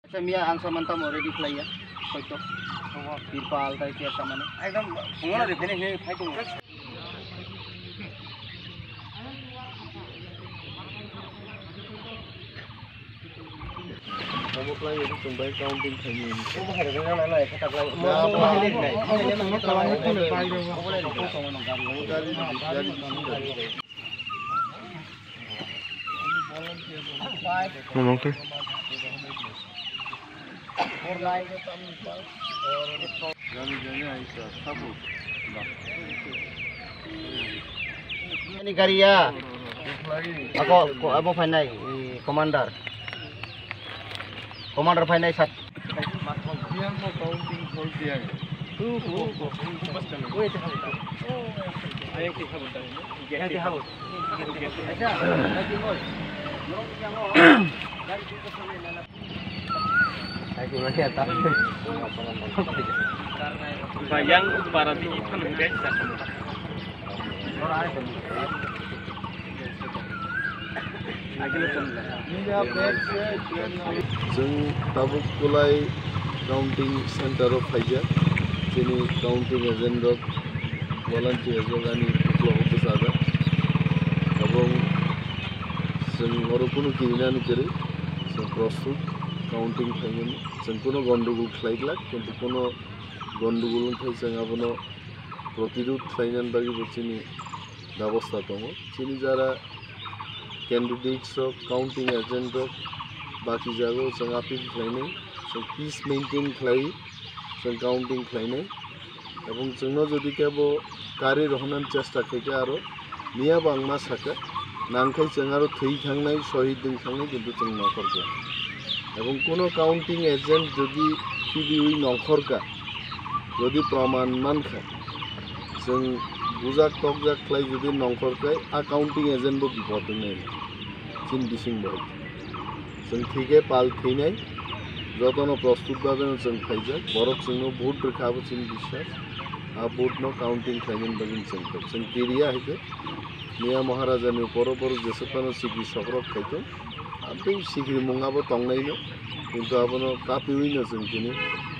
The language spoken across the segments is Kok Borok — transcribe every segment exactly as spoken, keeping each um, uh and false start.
Miya ang saman tamo ready khlaiya. Hoito. Tirpal tai chair samani. Ekdom phungo na ready khlai phai tongo. Omo khlai ni chwng bai counting khaini. Omo hai rok nang nang nai kha ta khlai. Omo hai rok nai. Omo hai rok nai. Gari, gari, gari. Nonong tei. Ani gari ya. Ako, ko, abo phainai, i, commander. Commander phainai sat. Bayang para di ikan guys. Chwng tabuk Kulai counting center o phaijak, chini counting agent rok, volunteer rok ani uklogo bwchajak. Tabuk chwng oro kunu kirinani kwrwi, chwng prostut counting khlaimani. Chwng kunu gondogol khlai glak, kintu kunu gondogol wngkhai chwng abono protirod khlainani bagwi bo chini babosta tongo. Chini jara candidates rok, counting agent rok baki jago chwng appeal khlainai, chwng peace maintain khlai, chwng counting khlainai. Ebong chwngno jodi kebo kari rohonani chesta khaikha aro miya bangma sakha, nangkhai chwng aro thwi thangnai, sohid wng thangnai, kintu chwng nongkhorkha. Ebong kuno counting agent jodi khibiwi nongkhorkha, jodi proman mankha, chwng bujak tokjak khlai jodi nongkhorkha, a counting agent bo bipot wngnai, chini bising bai. Chwng thwi khe pal thwinai, jotono prostut bhabe no chwng phaijak, borok chwngno vote rwkha abo chini biswas, a vote no counting khlainani bagwi chwng khe chwng kiriya hai khe Miya Maharaja ni upor o borok jesa phano sikri sokrok khai tong, aboni sikri mung abo tongnaino, kintu abono kapiwi no chwng tini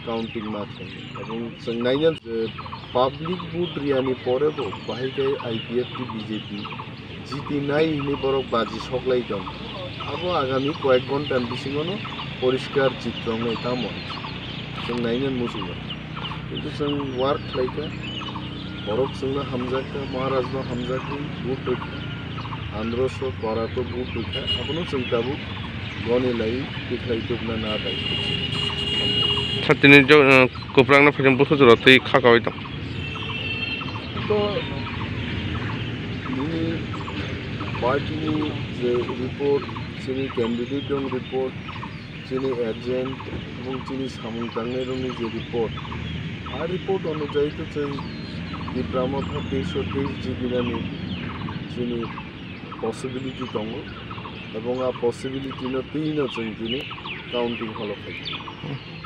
counting ma khlai. Abo chwng naina je public vote riyani pore bo bahai khe I P F T B J P jiti nai hinwi borok baji soklai tong. Abo agami koyek ghonta ni bisingo no poriskar chitro wngnai tamo chwng naina muchungo. Kintu chwng work khlaikha, borok chwngno hamjakha, Maharajno hamjakha, vote rwkha, androso korato vote rwkha, abono chwng tabuk goni lai tikhlai tubna na dai. Satini jo-, eh, kwphrangno phaikhe buthujora twi kha kaui tong. To nini party ni je report, chini candidate rok report, chini agent, ebong chini samung tangnai rokni je report, a report onujayi to chwng Tipra Motha teis teis jibinani chini possibility tongo, ebong a possibility no twi no chwng tini counting holo phaikha.